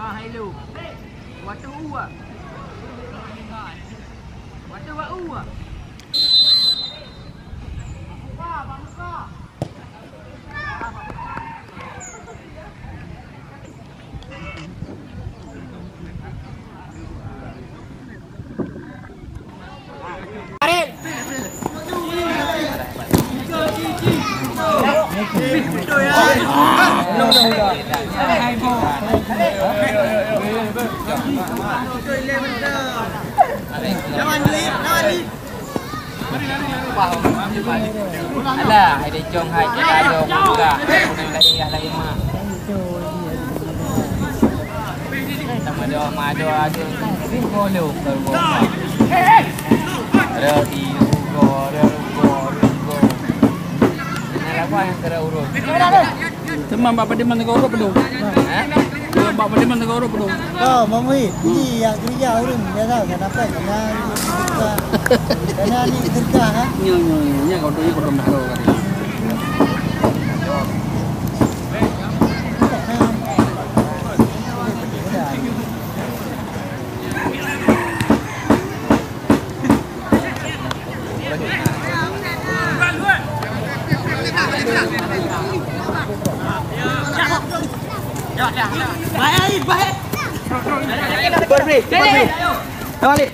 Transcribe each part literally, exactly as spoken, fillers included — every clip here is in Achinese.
Ha, hai lu. Watèe u ah. Watèe bak u ah. Alah, hai dicong hai kita ada buka. Lain ya lain mah. Sama doa madu aja. Kolo kolo. Ada di ugo, ada ugo, ada ugo. Kenal apa yang kena urus? Teuma bak padé man teuka ureuëng peudong. Hah? Bak padé man teuka ureuëng peudong. Oh, Bang Muhit, ini ya kerja ureuëng biasa, kenapa? Karena kerja. Karena ini kerja, ha? Nyo, nyo, nyo, nyo, kau tu, kau tu dah tahu kan. Balik, balik. Balik.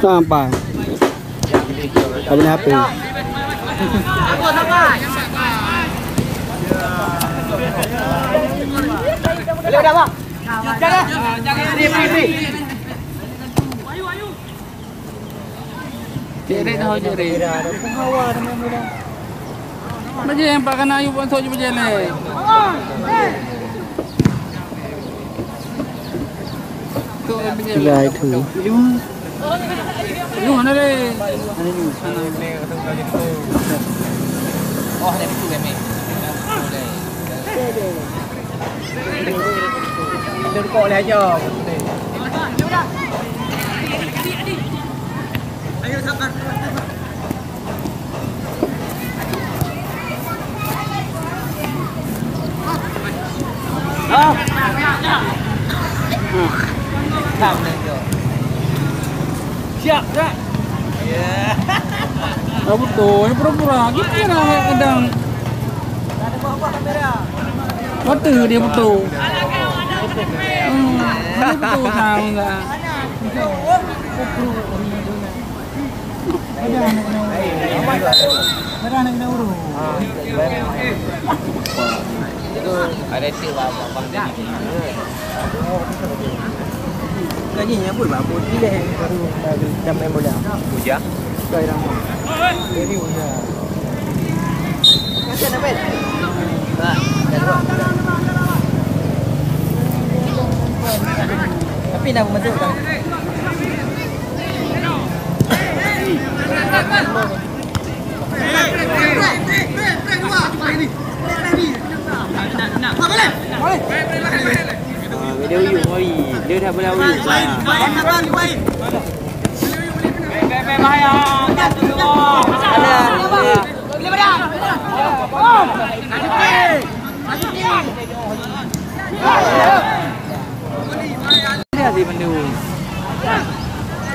Sampai. Tapi ni apa? Cek Rek dah, Cek Rek. Macam yang Pak Kana Ayub masuk je macam ni. Tiga itu. Lu mana le? Oh, ada itu kami. Itu kok le aja. Ayo sabar. Siap, Kak. Ya. Betul, pura-pura. Kita nak kadang. Betul dia betul. Hmm, dia betul sang enggak. Ada anak kena urus. Ada anak kena urus. Ada cik abang tadi. Bukan ni nyambut bak Abu Dileh baru dah main bola. Bujang. Bukan ramah. Jadi bujang. Tapi nak masuk dah. Dia uyuh, oi. Dia dah bola uyuh. Ada sih benda.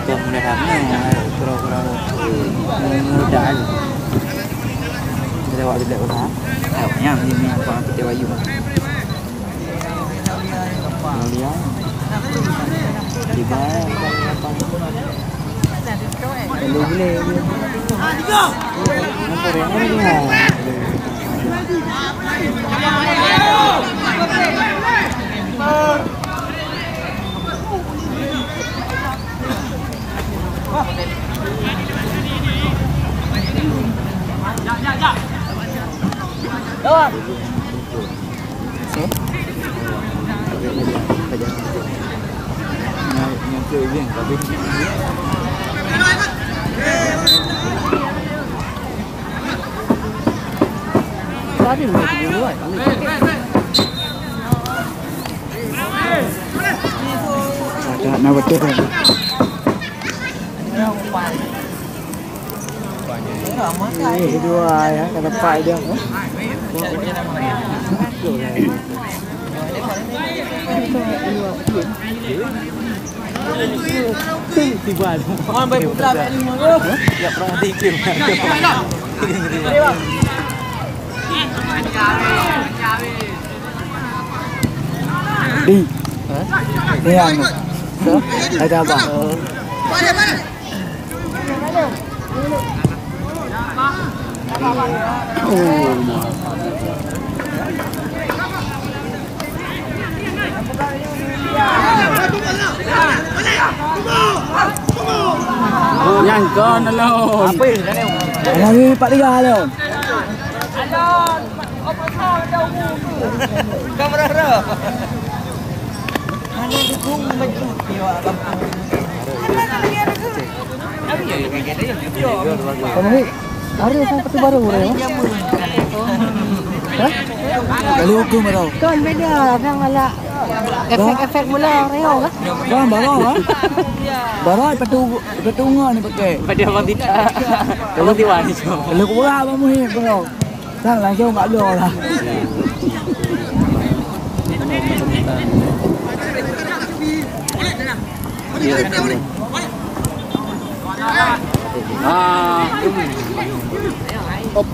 Kau mula dah kenal, kura-kura. Mudah aja. Kita lewat dekat kota. Yang ini apa kita bayu. Mulia. Tiba. Kalau boleh. Nampak yang mana dia? Ada nak betul kan? Ini dua ya, kata Pak dia. Tiba. Ya, pernah dikit. Di. Ni yang. Ada apa? Nyang kon alon. Lagi empat tiga alon. Kamera. Hana dukung maju. Kamu ni, ada sang peti baru orang. Hah? Lalu hukum atau? Kan beda, kan ala efek-efek mula orang kan? Kan baru kan? Baru patu patu ngah ni pakai. Pada abang tidak. Kalau tiwan ni. Kalau kurang abang muhib baru. Sang langsung kat luar lah. Ah. Op.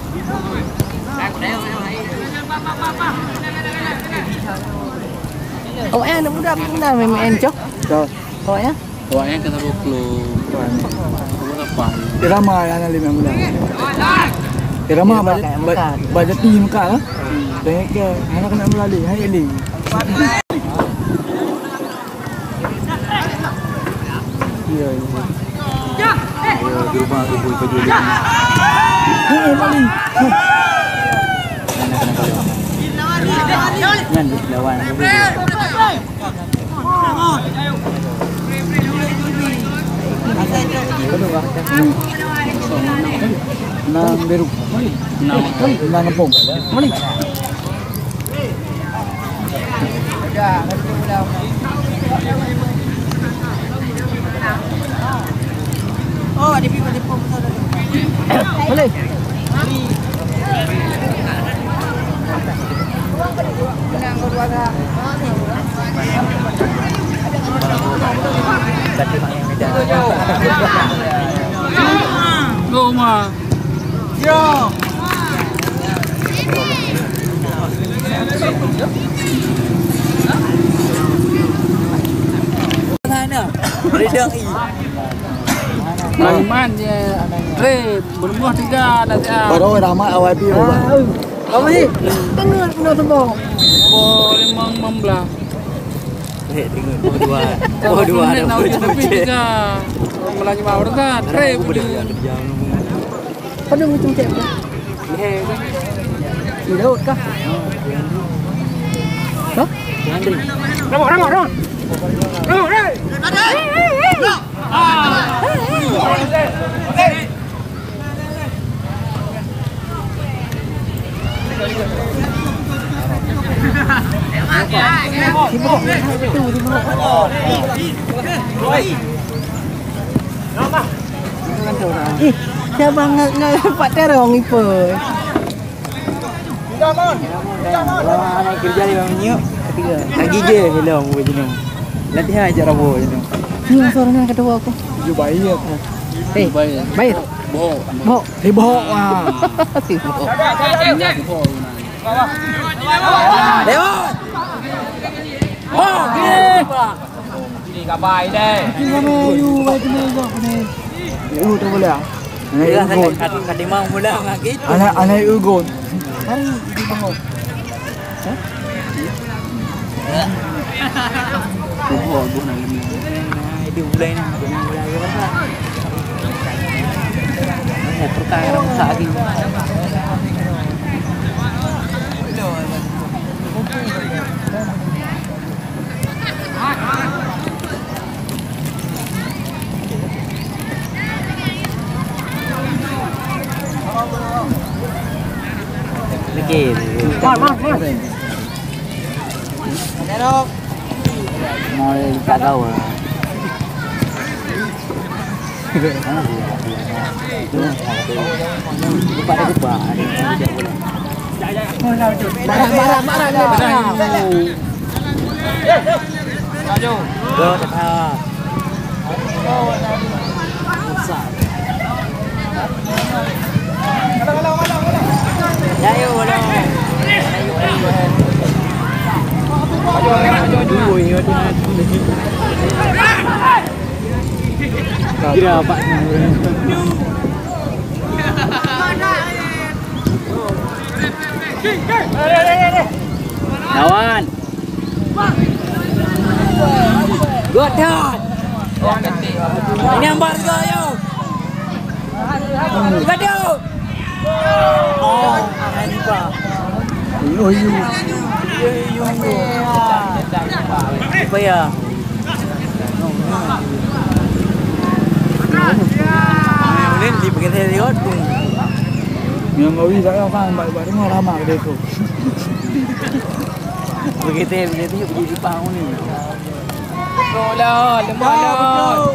Oh, eh, anak muda pernah main-main, Cok? Cok. Oh, ya? Awaknyan ka saboh klub. Saboh lapan. Irama nyang na lima bulan. Irama ba-, ba-, bajeti muka lah. Tengok ke, hana kena melalui, hai Eli. Ya, ya. Ya, di rumah tu boleh kerja lagi. Eh, Mali. Kan lawan. Nang biru. Nang. Nang kepung. Oh, ada pi pada pom. Boleh. Go, Ma. Yo. Mana? Ridang i. Iman je. Trip, berumah tiga dah siap. Baru Rahmat awal dia. Apa ni? Tengah kena tembak. Pukul lima enam belas. Eh, tengok. Pukul dua. Pukul dua dah. Tapi tiga. Melaju mau dah. Trip. Pada musim cek. Di laut kah? Hah? Ramok, ramok, ramok. Ramok, ramok. Sibuk. Sibuk. Ih, siapa nge-, nge-, Pak Terong ipe? Lama anak kerja di Bang Nyuk, ketiga. Lagi je hello buat jenuh. Latihan aja rabo jenuh. Ni masa orang kata aku. Tujuh bayi ya. Eh, bayi. Bayi. Bohong. Bohong. Eh, bohong. Ah. Bohong. Lewat. Oh, gini. Ini kabai deh. Ini kabai, you, wai kena jok ni. Oh, tak boleh ah. Aneuk Ugon. Ka, ka timang mula ngon gitu. Aneuk, aneuk Ugon. Hari ini bangun. Hah? Ugon, Ugon, aneuk Ugon. Nah, itu mulai nah, jangan mulai lagi, Pak. Eh, perkara rusak lagi. Lagi. Mar, mar, mar. Mau tak tahu. Lupa dah lupa. Marah, marah, marah, marah. Go, tetap. Kira apa? Lawan. Good shot. Ini ambar juga, yo. Tiga, tiga. Oh, Hanifa. Yo, yo. Yo, yo. Hanifa, ya. Ulin di bagian saya, yo. Yang ngawi saya kan, baik-baik dengar ramah dia tu. Begitu, begitu, begitu, Pak, ni. Betul lah, lemah lah.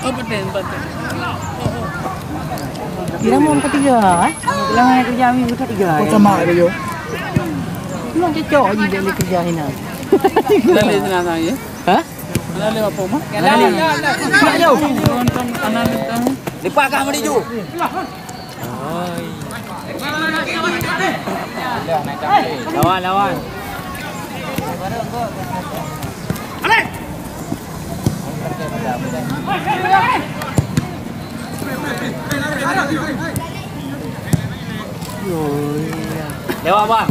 Oh, betul, betul. Kira mau ketiga, eh? Bilang anak kerja kami ketiga. Kau sama ada, yo. Memang cocok je dia kerja ni, nah. Lalu sana, ya? Hah? Lalu apa, Mak? Lalu. Nak jauh. Nonton anak-anak. Lepas kah menuju? Lawan, lawan. Lewat, Bang.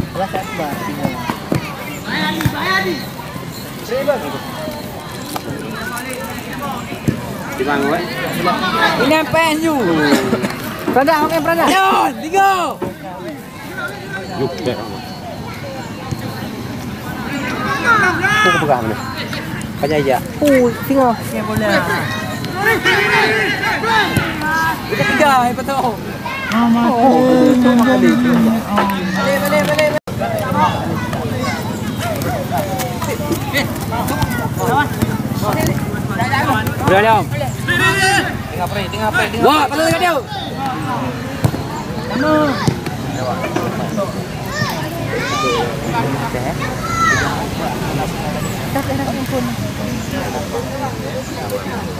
Ini apa, Ju? Prada, oke, Prada. Yo, tiga. Yuk, dek. Aku pegang ni. Banyak aja. Oh, singa. Kita tiga, hebat tu. Oh, betul, betul, betul. Balik, balik, balik. Udah, Dam. Tengah pre, tengah pre, tengah. Wah, kalau tengah dia.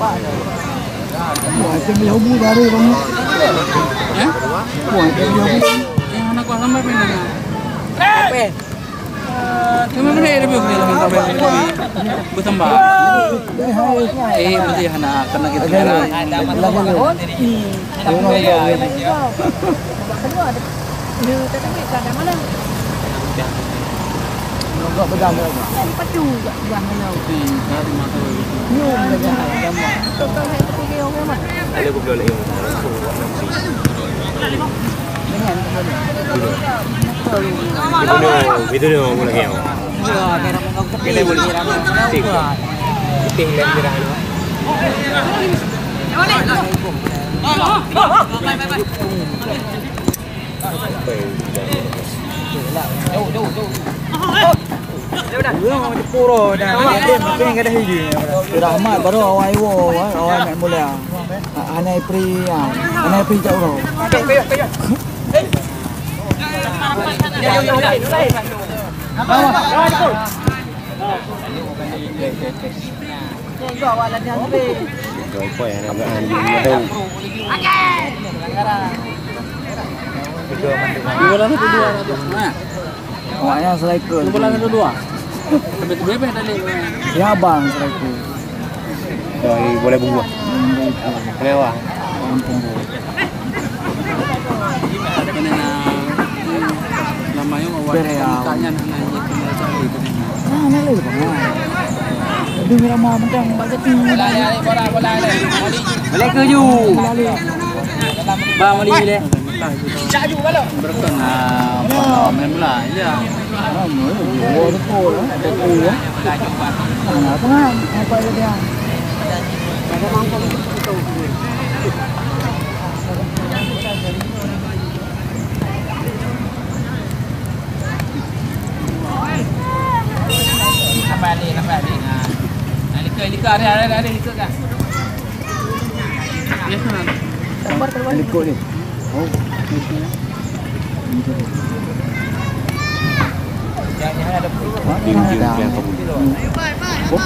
Wah, macam dah bu baru kamu. Eh? Wah, macam dah bu. Yang anak kuah sampai pindah. Apa? Cuma mana ada lebih lebih lebih lebih bertambah. Eh, mesti hana kena kita. Alhamdulillah. Itu dia, itu dia orang lagi. Putih lem merah tu. Rahmat baru awai wo, awai nak mula. Anai pri, anai pri cak uroe. Awaknyan striker. Ya, abang striker. Dari bola buah. Kenapa? Kampung. Kena na, lama yang awak. Bere ya. Tanya nak nanya kena cari kena. Ah, nak lagi bang. Aduh, ramai macam bak jati. Balik ke ju. Bang, balik deh. Berkon, ah, main bola, ya. Ramai, ya. Dua tu, ya. Ada tu, ya. Mana apa kan? Apa dia? Nampak ni, nampak ni. Ha. Ha, likot, likot, ada, ada, ada likot kan? Likot ni. Oh. Yang, yang ada. Yang, yang, yang kamu. Oh.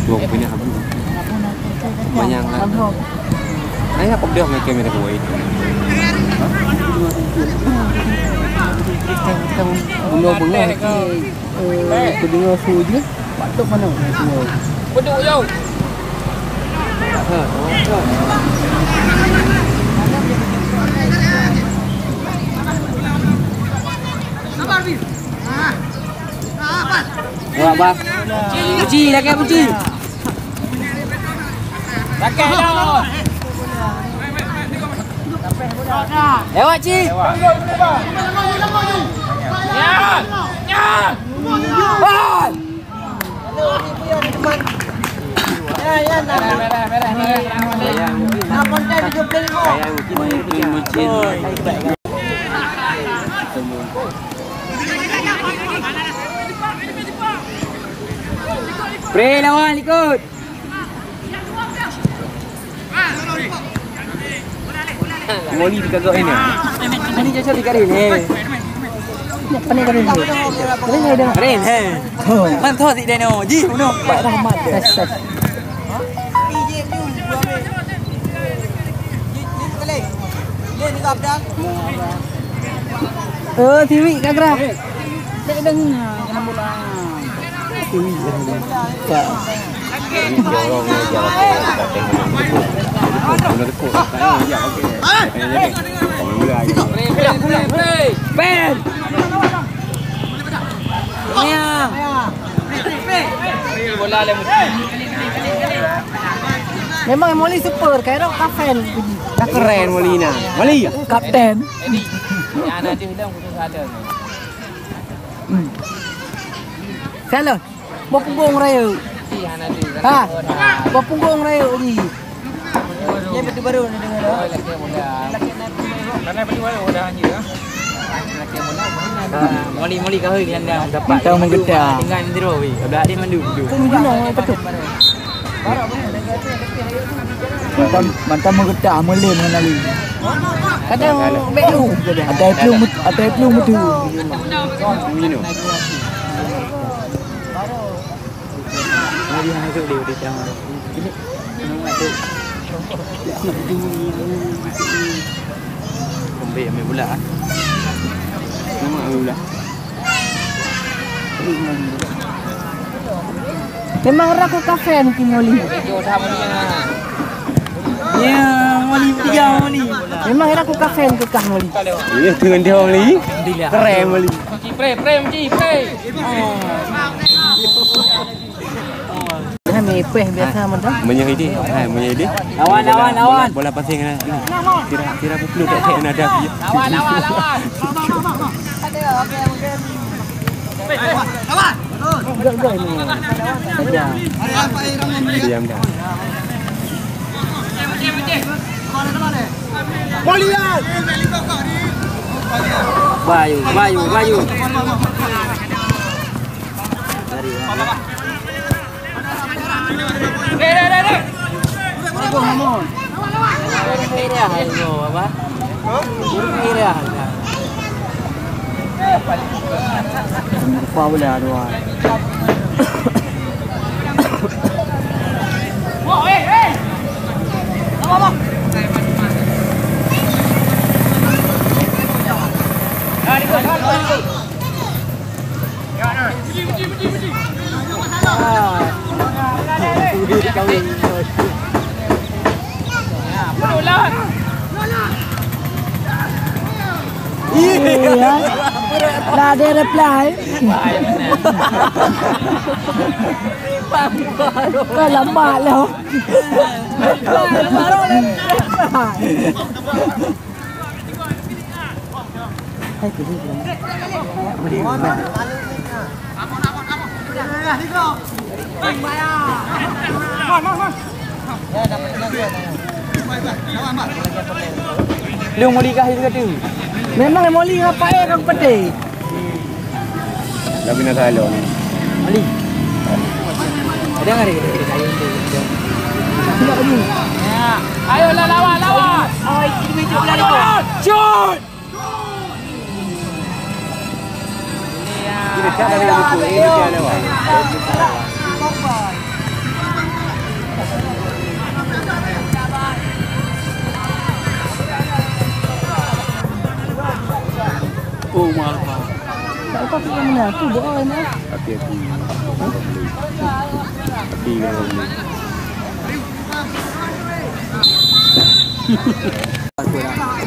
Tuang punya aku. Manyang lah. Ayah kau dah makan merah kuah itu. Bengong-bengong, eh, terdengar su je. Patut mana semua. Beduk jauh. Ha, ha. Sabar, Bin. Ah. Ah, pas. Wah, bah. Puji, lagi puji. Pakai dah. Lewat, Ci. Ya. Ya. Hai. Ya, ya, nah. Nah, konten tujuh belas ribu. Pre lawan, ikut. Moli dikagak ini. Moli cocok di Karin, eh. Apa ni Karin ni? Karin ni dah. Karin, eh. Oh. Man tho si Deno. Ji, bunuh. Pak Rahmat. Tes, tes. Eh, Tiwi, kagrah. Bek dah ngena, kena bola. Tiwi, dah ngena. Pak. Pen! Nia! Memang Molly super, kayak rock kafen. Dah keren Molly nah. Molly. Kapten. Hmm. Salah. Bapunggung raya. Ha. Bapunggung raya ni. Ni betul baru ni dengar dah. Karena betul baru dah hanya. Moli-moli kau ni anda dapat. Mantap menggetar. Dengan zero weh. Dah ada mandu tu. Kau guna apa tu? Mantap, mantap meugeutah, meulém ngon lalu. Kadang bek lu. Ada plueng, ada plueng betul. Minum. Lagi hana tu dia, dia terang. Ini. Ambil, ambil bola. Nama ambil bola? Memang raku kafen ki Moli. Ya, Moli tiga Moli. Memang raku kafen ke kah Moli. Ya, dengan dia Moli. Keren Moli. Pre, pre, pre, pre. Hai, mepeh biasa mantap. Menyang ini, hai, menyang ini. Lawan, lawan, lawan. Bola, bola passing kena. Kira, kira pukul tak cek nada dia. Lawan, lawan, lawan. Gol, gol ni. Diam dah. Bayu, Bayu, Bayu. Dah ada reply. Kau lambat lah. Lôn Moli kah itu kata? Memang Moli apa ya kau petai? Tapi nak salah ni. Moli. Ada nggak ada kita kayu tu? Ayolah lawan, lawan. Shoot! Oh, mahal, mahal. Tak apa, tu yang mana? Tu doa ni. Hati-hati. Hati kena beli.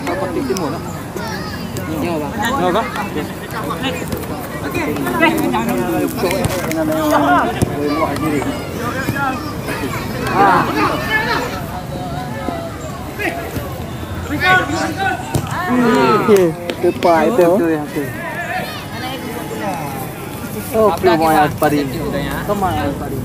Apa timun? Nyoe, Bang. Nyoe kah? Okey, tepat itu. Oh, kemai Al-Fadil. Kemai Al-Fadil.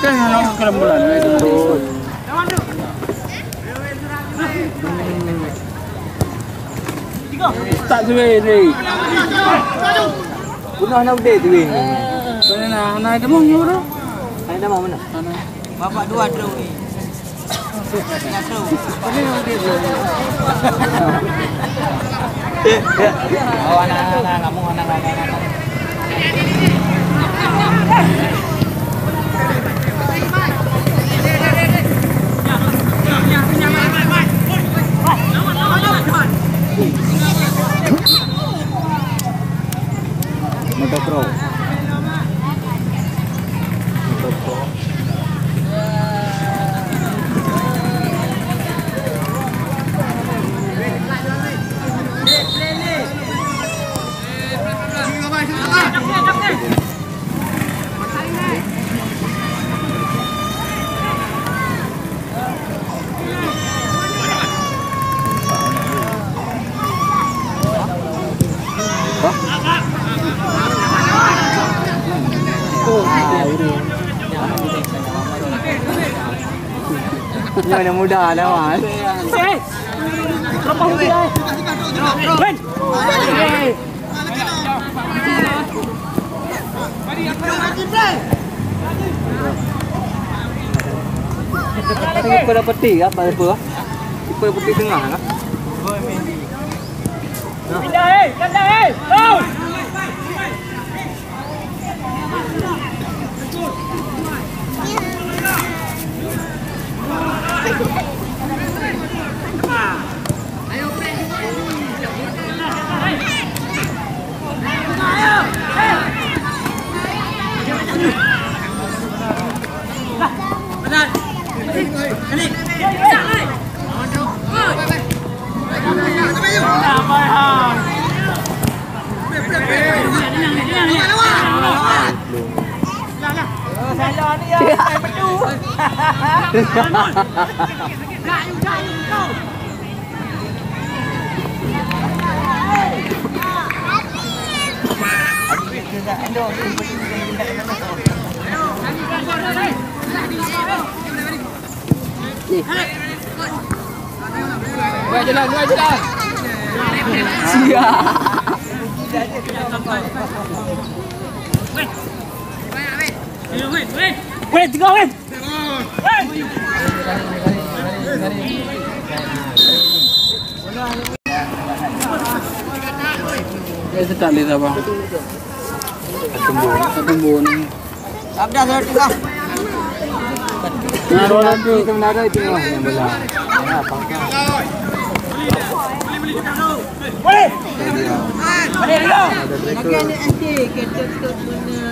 Kan hana keulambulan. Tak suwe deh. Punah na udeh tu weh. Mana na, na ada mau nyuruh? Ada mau mana? Mana? Bapak dua terus ni. Motocross. Nyoe aneuk muda lawan. Kiper dah peti ya, kiper dah peti tengah lah. Pindah, eh! Pindah, eh! Go! Dua jalan, dua jalan. Siap. Weh, tiga, weh. Eh, sekali sabar. Satu bun. Satu bun. Sabda saya tugas. Nah, dua lagi sebenarnya itu yang bola. Nah, pangkal. Boleh. Ada berikut. Lagi ada S D, kecil tu punya.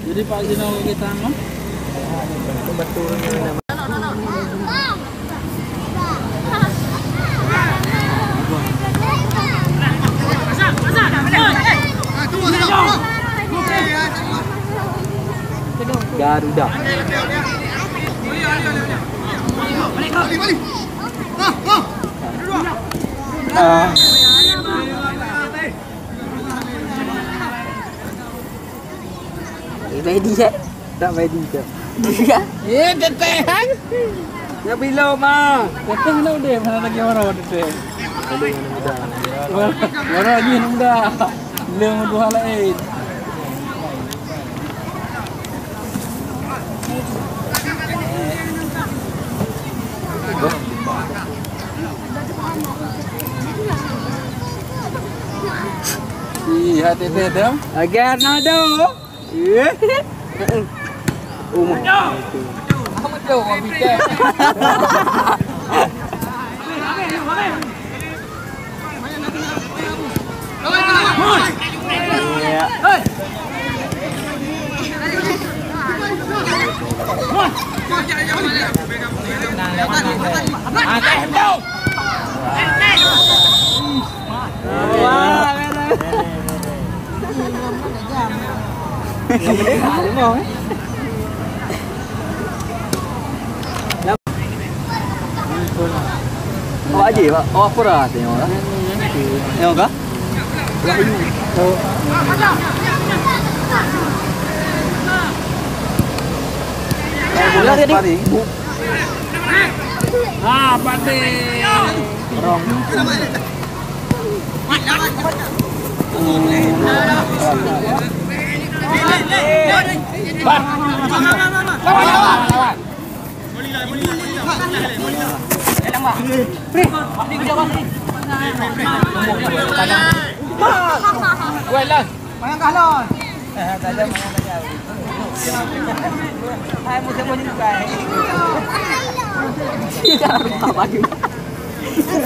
Jadi Pak Zino kita mah. Garuda. Ah. Eh, Medi, eh? Tak Medi tu. Iya. Eh, Teteh, hai. Ya, bila, Ma? Teteh nak udah, mana lagi orang Teteh? Orang lagi nak udah. Belum dua lain. Iya, Teteh, dah. Agar nado. Eh? Oh, ma. Awak aje, Pak. Awak pura tengok lah. Tengok kah? Wahyu. Oh. Bola tadi. Ah, Pak Dek. Rong.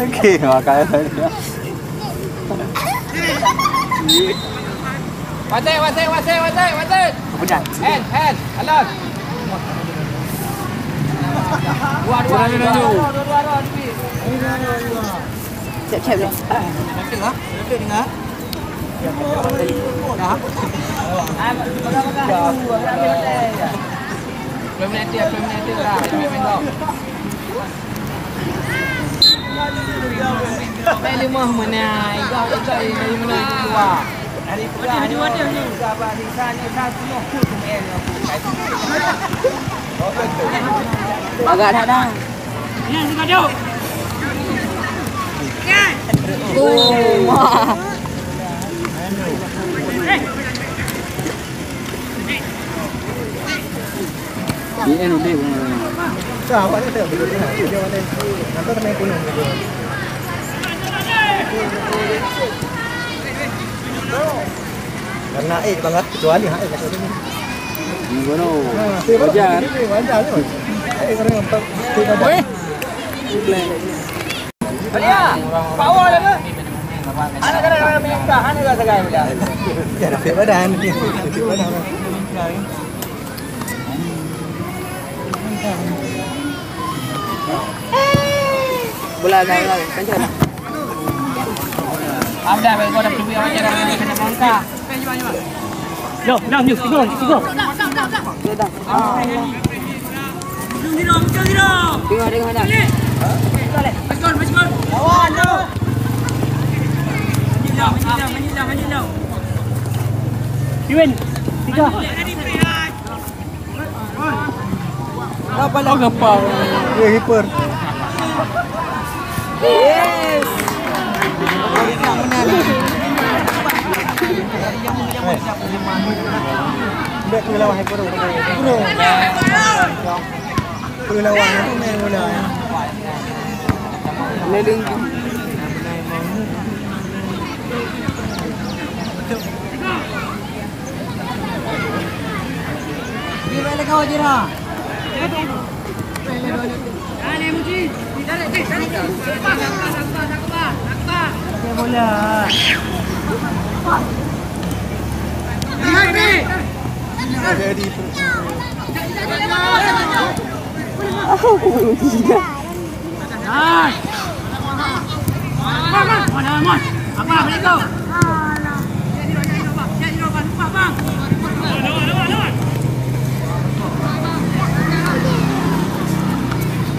Okey, makan. Wasit, wasit, wasit, wasit, wasit. Pedas. Hand, hand, alon. Dua, dua, dua, dua, dua, dua, dua, dua. Cek, cek deh. Okey lah. Okey, dengar. Dah. Apa menit, apa menit? Hai, limah mana? Iga, iga, iga, mana? Dua. Dari pula, agak dah dah. Oh, wah. Di N U D. Dah, awak ni tak boleh dengar. Dia mana? Nanti kena kunung dia. Karena eh bangat kecuali ha eh kata dia. Gimana? Ha, dia Wajar. Dia wajar tu. Eh, orang nampak. Weh. Alia, power apa? Anak-anak yang minta, anak-anak sagai muda. Ya, dah fit badan. Fit badan. Bola dah, dah, kencang dah. Abang dah, abang dah, abang dah, abang dah. Yo, dah, yo, tiga, tiga. Dah, dah. Tengok, tengok dah. Iwin, tiga. Apa lah? Oh, gampang. Eh, hiper. Yes. Dia tu lawan hiper. Bro. Tu lawan tu main bola. Leleng.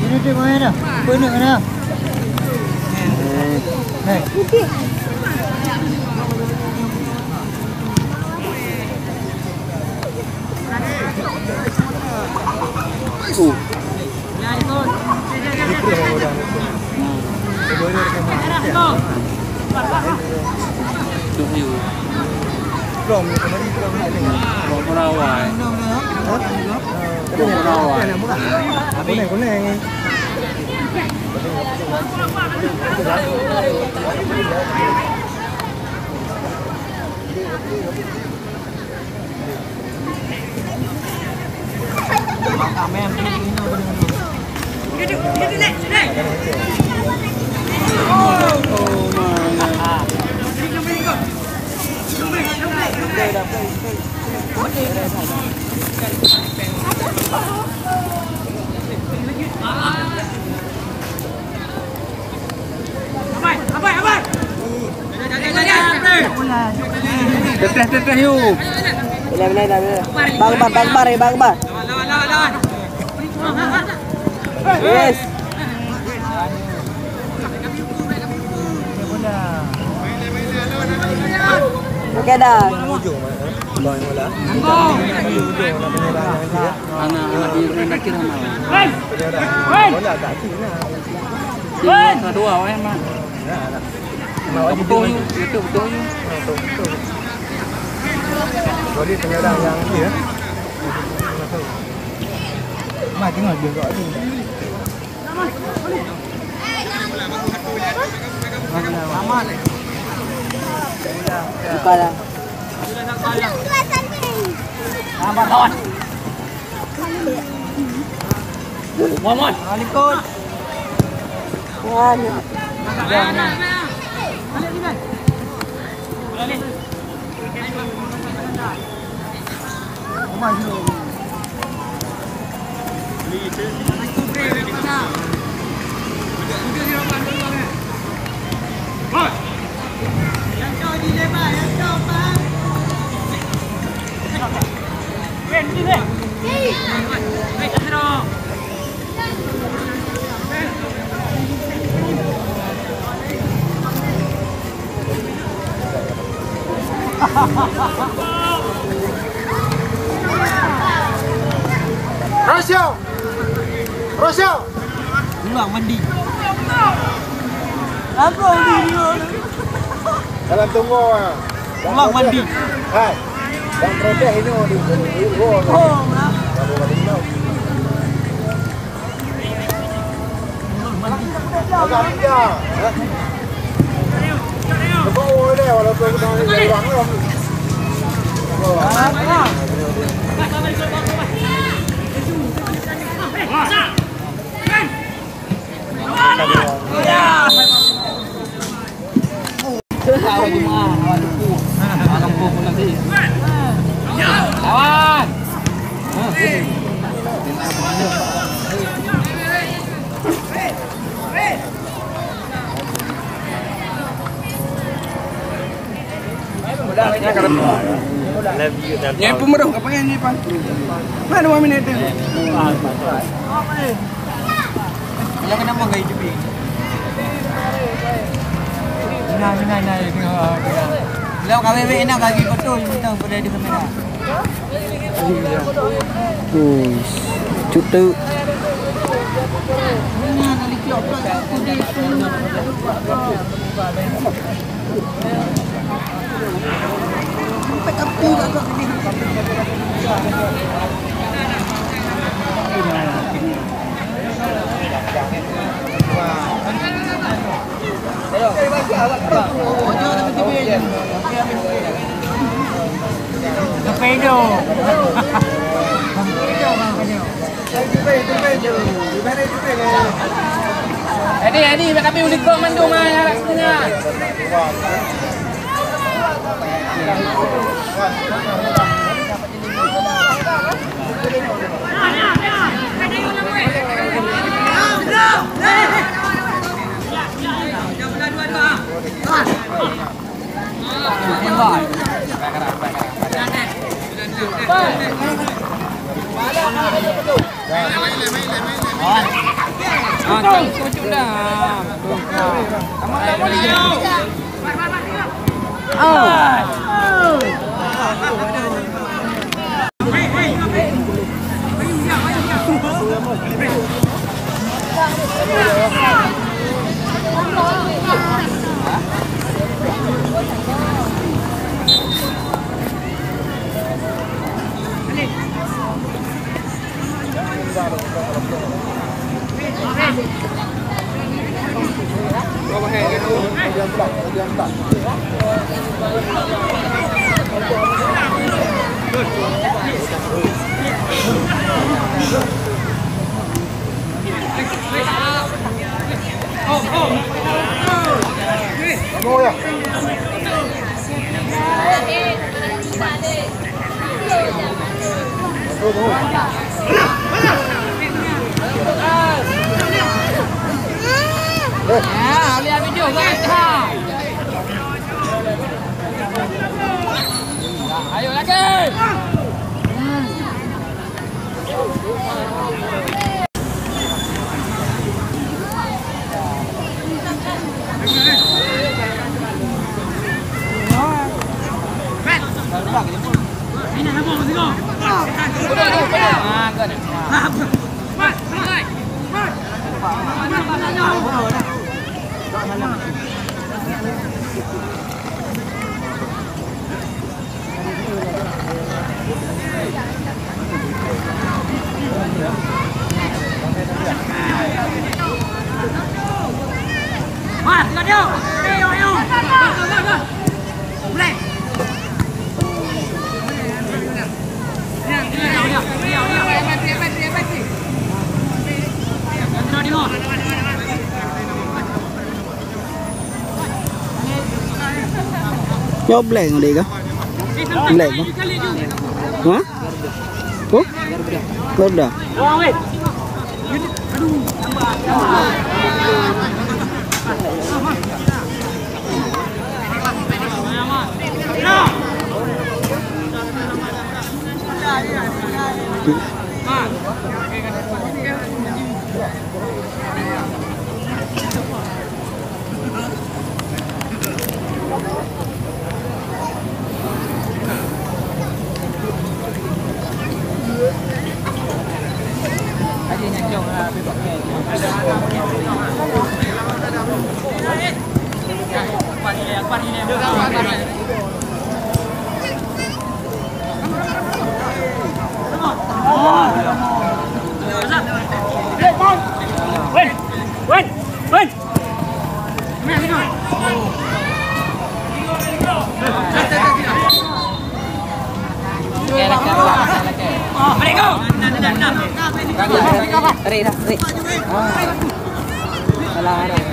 Ini dia main dah. Benar dah. Hei. Teteh, teteh, yuk. Bang Akbar, Bang Akbar, eh, Bang Akbar. Yes. Okey dah. Anak-anak di Ibrahim Dakir sama. Bola tak aktif lah. Dua, dua, eh, Mak. Betul, you. Betul, betul, you. Boleh penyerang yang ni, ya. Mai tengok dia kat ni. Buka dah. Lambat lawan. Muhammad. Waalaikum. Waalaikum. Rasya! Rasya! Pulang mandi. Aku ni dia. Dalam tunggu ah. Pulang mandi. Hai. Bang protes ini di di gol. Oh, nah. Baru balik tau. Lawan. Nyan pun meurôh, apa nyan ni, Pan? Mana dua minit tu? Bila kena mau gaya cubi? Nah, nah, nah, nah, nah. Bila kawin wek enak bagi foto, minta pada di kamera. Ui, cut tu. Adi, Adi, kami ulikong mandum ah, jarak setengah. Ayo lagi. Nyoe blank deh kah? Blank kah? Ha? Oh? Garuda. Rik dah, rik. Alah, dah.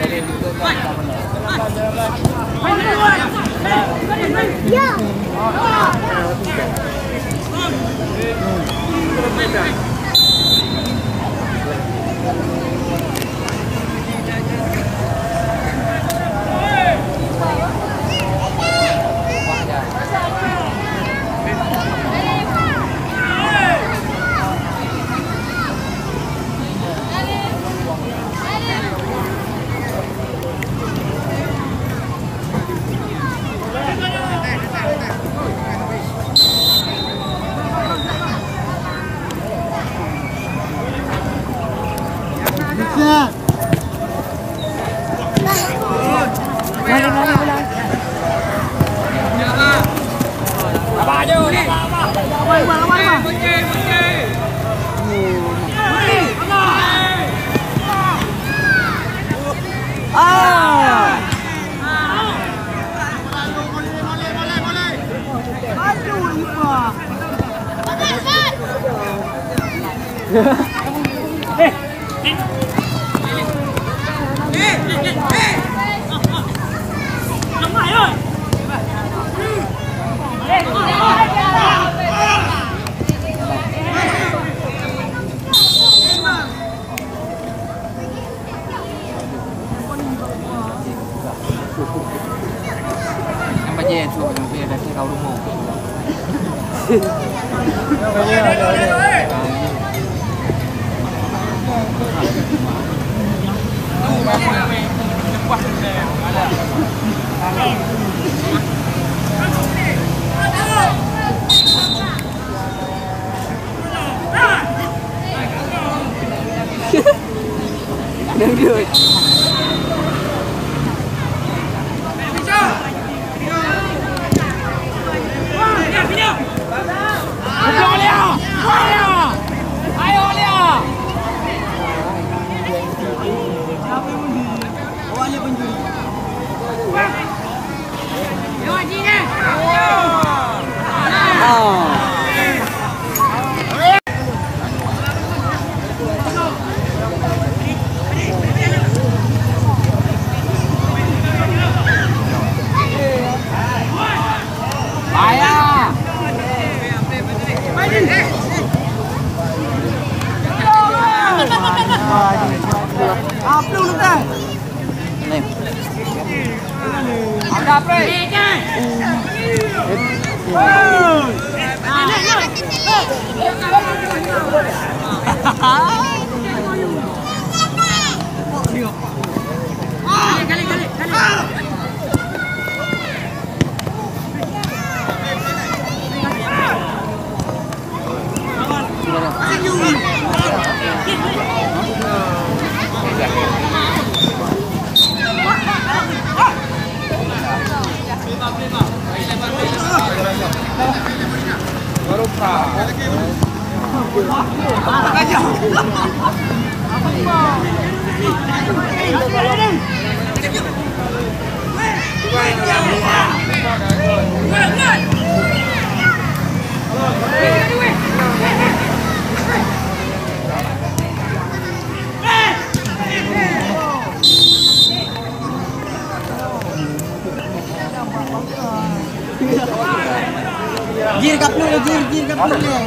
Jir ka pluek lé, jir, jir ka pluek lé.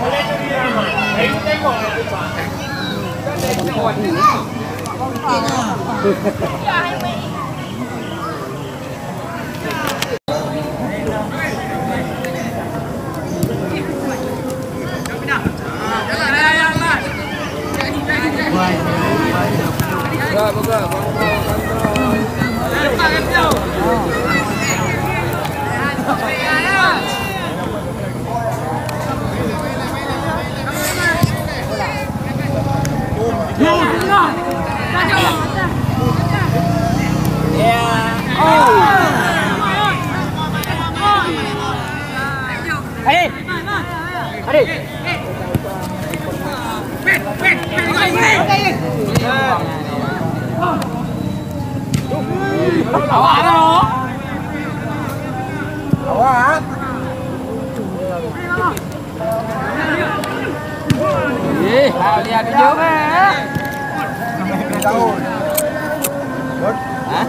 Hah?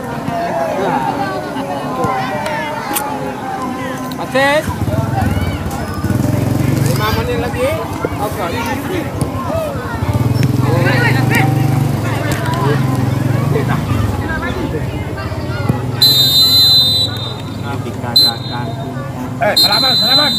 Masih? Lima menit lagi. Oke. Eh, salaman, salaman.